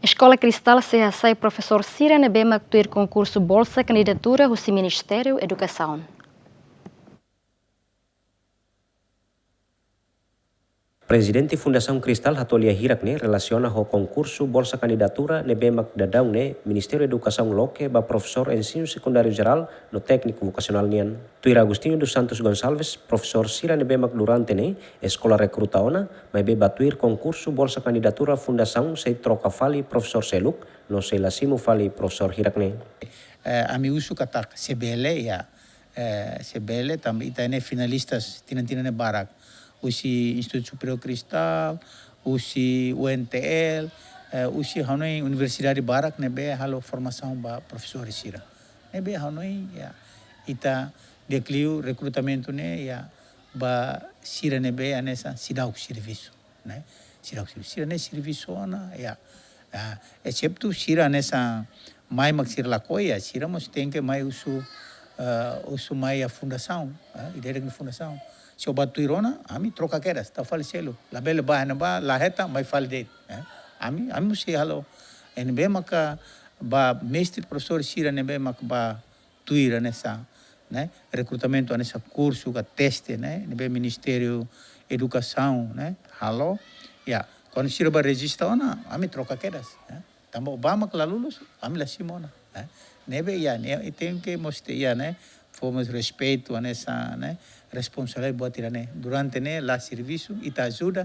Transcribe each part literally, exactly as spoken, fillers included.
Eskola Kristal sei hasai profesór sira ne'ebé mak tuir konkursu bolsa kandidatura husi Ministériu Edukasaun. Prezidente Fundasaun Kristal hato'o lia hirak ne'e relasiona ho konkursu bolsa kandidatura ne'ebé mak daudaun ne'e Ministériu Edukasaun loke ba profesór ensinu sekundáriu jerál no tékniku vokasionál nian. Tuir Agostinho dos Santos Gonçalves, profesór sira ne'ebé mak durante ne'e eskola rekruta ona, maibé ba tuir konkursu bolsa kandidatura fundasaun sei troka fali profesór seluk, no sei la simu fali profesór hirak ne'e. Eh, ami husu katak se bele, ya. Eh, se bele, tanba ita-nia finalistas tinan-tinan ne'e barak. Husi Institutu Superiór Kristal, husi U N T L, eh, husi hanoin universidade barak ne'ebé halo formasaun ba profesór sira. Ne'ebé hanoin, ya, ita di'ak liu rekrutamentu ne'e, ya, ba sira ne'ebé hanesan seidauk servisu, ne'e? Seidauk servisu, sira ne'e servisu ona, ya. Ah, exetu sira hanesan mai mak sira lakohi, ya, sira mós tenke mai husu, ah, husu mai iha fundasaun, ah, ida-idak nia fundasaun. Se ó ba tuir ona, ami troka kedas, tau fali seluk. Labele ba, ne'ebá, la hetan, mai fali de'it, eh. Ami, ami mós sei halo. Ne'ebé maka ba mestre profesór sira ne'ebé mak ba tuir hanesan, ne'e? Rekrutamentu hanesan kursu ka teste, ne'e? Ne'ebé Ministériu Edukasaun, ne'e? Halo. Ya, kuandu sira ba rejista ona, ami troka kedas, eh? Tanba ó ba mak la lulus, ami la simu ona, eh? Ne'ebé, ya, ne'e, i tenke mós iha, ne'e? Fó mós respeitu hanesan, ne'e? Responsabilidade buat ida-ne'e. Durante ne'e la servisu, ita ajuda,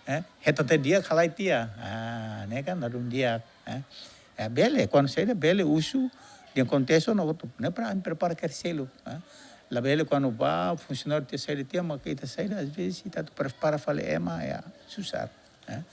eh? Hetan tiha di'ak, halai tiha. Ah, ne'e kan, ladún di'ak, eh? Eh, bele, kuandu saida bele husu, dehan akontese ona hotu, ne'e para ami prepara kedas seluk, eh. Labele kuandu ba funsionáriu tiha saida tiha, maka ita saida, às vezes, ita atu prepara fali ema, ya, susar, eh.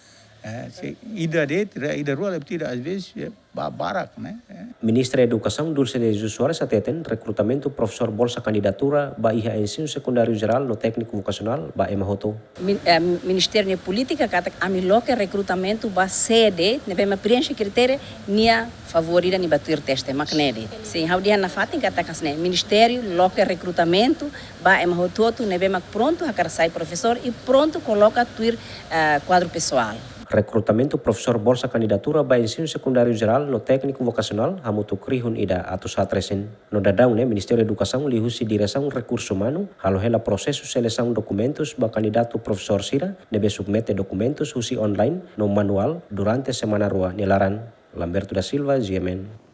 Eh, se ida de'it, ida rua, labele ida, às vezes, ya, ba barak, ne'e, eh. Ministra Edukasaun Dulce de Jesus Soares hateten, rekrutamentu profesór bolsa kandidatura ba iha ensinu sekundáriu jerál no tékniku vokasionál ba ema hotu. Min-, eh, Ministériu nia polítika katak ami loke rekrutamentu ba sé de'it ne'ebé mak preenxe kritéria, nia favór ida nia ba tuir teste, mak ne'e de'it. Sin, ha'u dehan nafatin katak hanesan ne'e, Ministériu loke rekrutamentu ba ema hotu-hotu ne'ebé mak prontu hakarak sai profesór i prontu koloka tuir, eh, kuadru pesoál. Rekrutamentu profesór bolsa kandidatura ba ensinu sekundáriu jerál no tékniku vokasionál hamutuk rihun ida atus haat resin. No daudaun ne'e, Ministériu Edukasaun liuhusi Diresaun Rekursu Umanu halo hela prosesu selesaun dokumentus ba kandidatu profesór sira ne'ebé submete dokumentus husi online no manuál durante semana rua nia laran. Lamberto da Silva, G M N.